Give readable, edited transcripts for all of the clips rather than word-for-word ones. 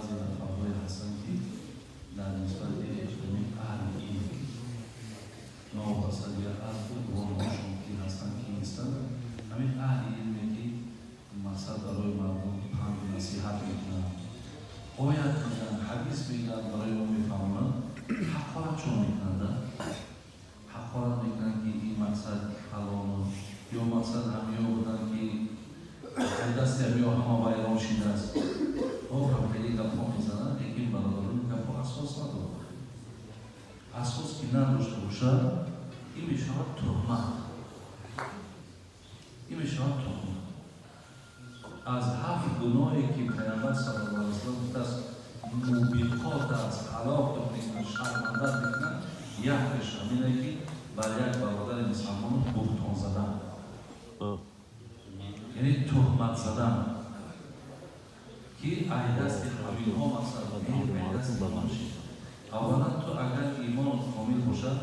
Баъзе нафарҳое ҳастанд, ки дар нисбати ҳамин аҳли илм, новобаста дигар аз унвонҳошон ки ҳастанд, ки нестанд, ҳамин аҳли илме, ки мақсад барои мардум панду насиҳат мекунанд, оят мегӯянд, ҳадис мегӯянд, барои мо мефаҳмонанд, ҳақорат чун мекунанд, ҳақорат мекунанд, ки ин мақсад фалону ё мақсад ҳамё буданд, ки дасти ҳамё ҳама вайрон шидааст. Хеле гапҳо мезананд, лекин бародарон, гапҳо асос надорад. Асос ки надошта бошад, ин мешавад туҳмат. Ин мешавад туҳмат. Аз ҳафт гуноҳе, ки Пайғамбар саллаллоҳу алайҳи васаллам гуфтааст, мубиқот аст, ҳалок мекунад, шарманда мекунад, якеш ҳамине, ки бар як бародари мусалмон буҳтон задан, яъне туҳмат задан, ки ай дасти ҳаминҳо мақсад. Аввалан, ту агар имонат комил бошад,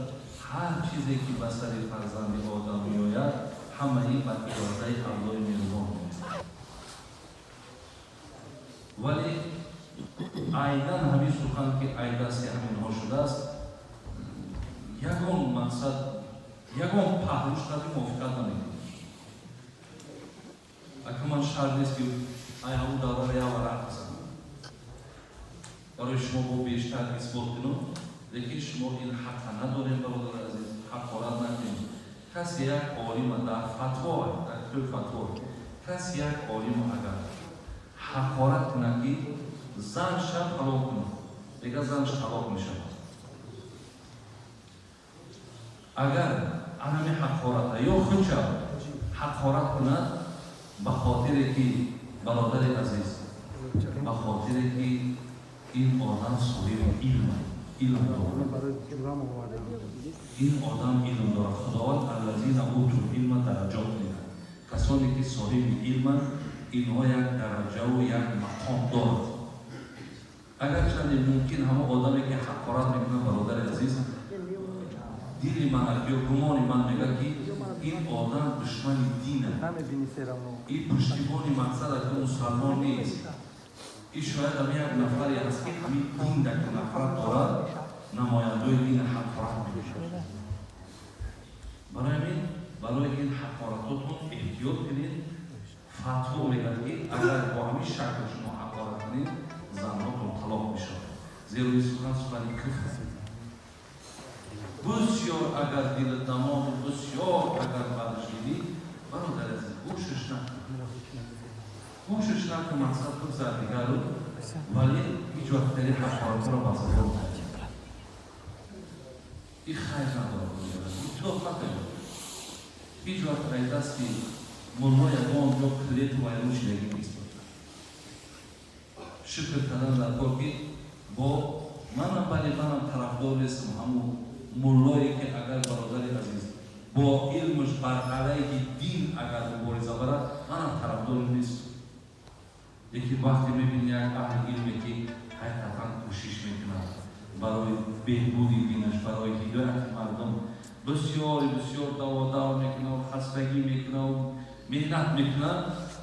ҳар чизе, ки ба сари фарзанди одам меояд, ҳамаи ба иродаи Аллоҳи меҳрубон меояд. Вале айнан ҳамин сухан, ки ай дасти ҳаминҳо шудааст, ягон мақсад, ягон паҳлӯш қадри мувофиқат намекунад. Ака, ман шарт нест, ки ай ҳамун даврара як варақ бизанам, барои шумо бо бештар исбот кунам, лекин шумо ин ҳаққа надорем, бародари азиз, ҳақорат накунем. Касе як олима дар фатво, дар китоби фатво, касе як олима агар ҳақорат кунад, ки зан шаб талоқ кунад, дигар занаш талоқ мешавад. Агар анами ҳақората ё худша ҳақорат кунад, ба хотире ки, бародари азиз, ба хотире ки ин одам соҳиби илм, илм дорад, ин одам илм дорад. Худованд аллазина утул илма дараҷот медиҳад. Касоне ки соҳиби илманд, инҳо як дараҷаву як мақом дорад. Агарчанде мумкин ҳамон одаме, ки ҳақорат мекунад, бародари азиз, дили ман ё гумони ман мегӯяд, ки ин одам душмани дин, ин пуштибони мақсад ки мусалмон нест, ин шояд ҳам як нафаре ҳаст, ки ҳамин дин дар нафрат дорад, намояндаи дин ҳақорат мекунад. Барои ҳамин, барои ин ҳақоратотон эҳтиёт кунед. Фатво мегӯяд, ки агар бо ҳамин шакл шумо ҳақорат кунед, занҳотон талоқ мешавад, зеро ин сухан сухани куфр. Бисёр агар дилат тамом, бисёр агар бадаш дидӣ, бародари азиз, гӯшаш накун, гӯшаш накун, мақсад бигзар дигару, вале ҳеҷ вақт дар ин ҳақоратҳоро ба забон накун. Ин хайр надорад, ин туҳмат. Ҳеҷ вақт ай дасти мулло ягон ҷо клету вайрон шидагӣ нест. Шукр кардан дар кор, ки бо манам, бале, манам тарафдор нестам ҳамун муллое, ки агар, бародари азиз, бо илмаш бар алайҳи дин агар мубориза барад, манам тарафдор нестам. Лекин вақте мебини як аҳли илме, ки ҳақиқатан кӯшиш мекунад барои беҳбуди динаш, барои ҳидояти мардум, бисёри бисёр даводав мекунад, хастагӣ мекунад, меҳнат мекунад,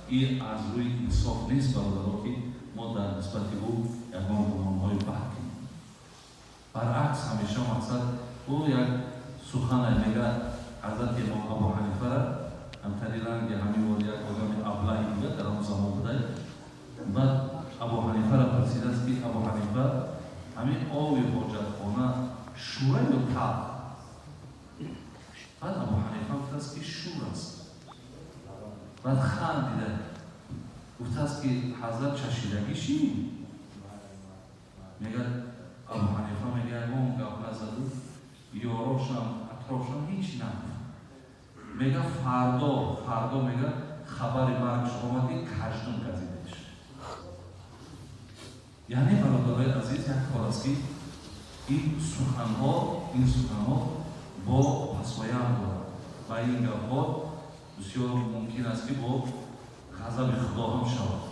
ин аз рӯи инсоф нест, бародаро, ки мо дар нисбати ӯ ягон гумонҳои бад кунем. Баръакс, ҳамеша мақсад ӯ як сухане мегӯяд. Ҳазрати имом Абу Ҳанифара ҳамтари ранги ҳамин вор як одами аблаҳи буда, дар он замон буда. Баъд Абу Ҳанифара пурсидааст, ки Абу Ҳанифа, ҳамин оби ҳоҷатхона шура ё талх? Баъд Абу Ҳанифа гуфтааст, ки шур аст. Баъд хандида гуфтааст, ки ҳазрат, чашидагӣ ши? Мегӯяд Абу Ҳанифа, мега, ягон гап назаду, ёрошам, атрофшам ҳеҷ нагуфт. Мега, фардо, фардо, мега, хабари маргш омад, ки каждум газидаш. Яъне, бародарои азиз, як кор аст, ки ин суханҳо бо пасоянд дорад ва ин гапҳо бисёр мумкин аст, ки бо ғазаби Худо ҳам шавад.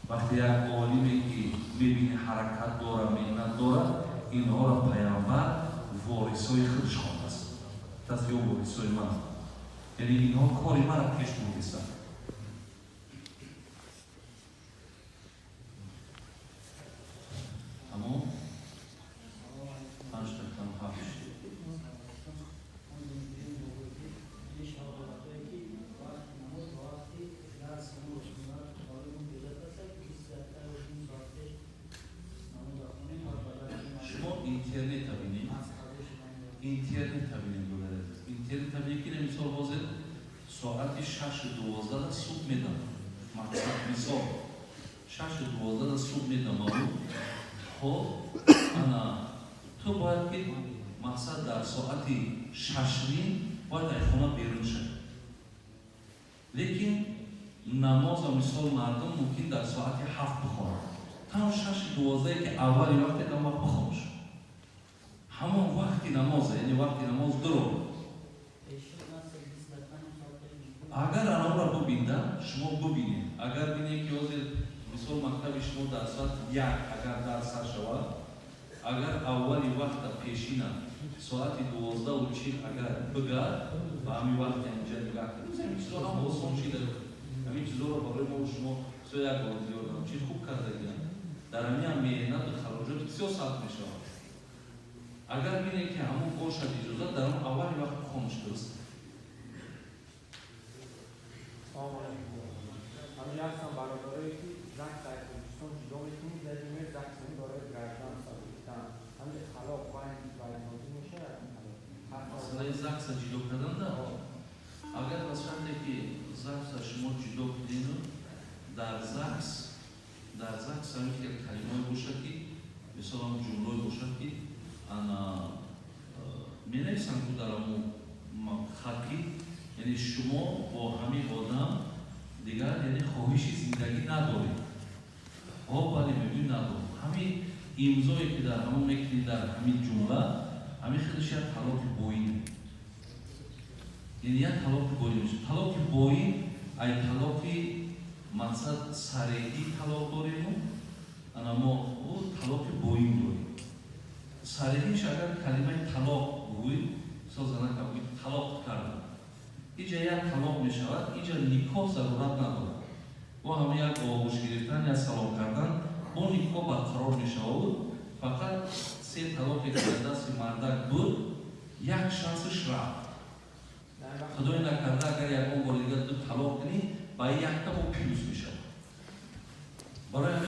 Вақте як олиме, ки мебини ҳаракат дорад, меҳнат дорад, инҳоро Пайғамбар ворисҳои худаш хондааст, даст ё ворисҳои ман, яъне инҳо кори мара пеш бурдистанд. Интернета бинед, интернета бинед, бародари азиз, интернета бинед, ки мисол ҳозир соати 6:12 субҳ медам, мақсад, мисол, 6:12 субҳ медамаву. Хоб, ана ту бояд ки, мақсад, дар соати 6:30 бояд аз хона берун шавӣ, лекин намоза, мисол, мардум мумкин дар соати 7 бихонад. Там 6:12, ки аввали вақте там вақт бихонш, ҳамон вақти намоза, яъне вақти намоз дуро. Агар анавра бубинда, шумо бубинед, агар бинед, ки ҳозир, мисол, мактаби шумо дар соати 1 агар дарс сар шавад, агар аввали вақта пешина соати 12:40 агар бигард, ба ҳамин вақти ҳаминҷа нигаҳ кунед. Ҳамин чизо ҳама осон шида. Ҳамин чизоро барои мо шумо бисёр як ёрдам чиз хуб кардагиам. Дар ҳамин меҳнату хароҷоти бисёр сарф мешавад. Агар бинед, ки ҳамон бошад иҷозат, дар он аввали вақт хониш, дуруст. Салом алейкум. Ҳамин ҳастам бародарое, ки ЗАГС дар Тоҷикистон ҷудо мекунӣ, дар ЗАГС барои гражданство гирифтан. Ҳамин талоқ вай нозил мешавад? Масъалаи ЗАГСа ҷудо кардан да, агар ба шарте ки ЗАГСа шумо ҷудо кунеду дар ЗАГС ҳамин хел калимое бошад, ки мисолан ҷумлое бошад, ки ана менависанд ку дар ҳамон хат, ки яъне шумо бо ҳамин одам дигар, яъне, хоҳиши зиндагӣ надоред. Ҳо, бале, мегӯй, надорем. Ҳамин имзое, ки дар ҳамон мекунӣ, дар ҳамин ҷумла, ҳамин хелаш як талоқи боин, яъне як талоқи боин мешавад. Талоқи боин ай талоқи, мақсад, сареҳӣ талоқ дориму ана мо ӯ талоқи боин дорем. Сареҳиш агар калимаи талоқ бигӯй, мисол, занака бигӯй, талоқ кардам, иҷа як талоқ мешавад, иҷа никоҳ зарурат надорад. Бо ҳама як оғӯш гирифтан, як салом кардан бо никоҳ барқарор мешавад. Фақат се талоқе, ки дар дасти мардак буд, як шансаш рафт. Худое накарда, агар ягон бори дигар ду талоқ кунӣ, ба якта бо плюс мешавад. Барои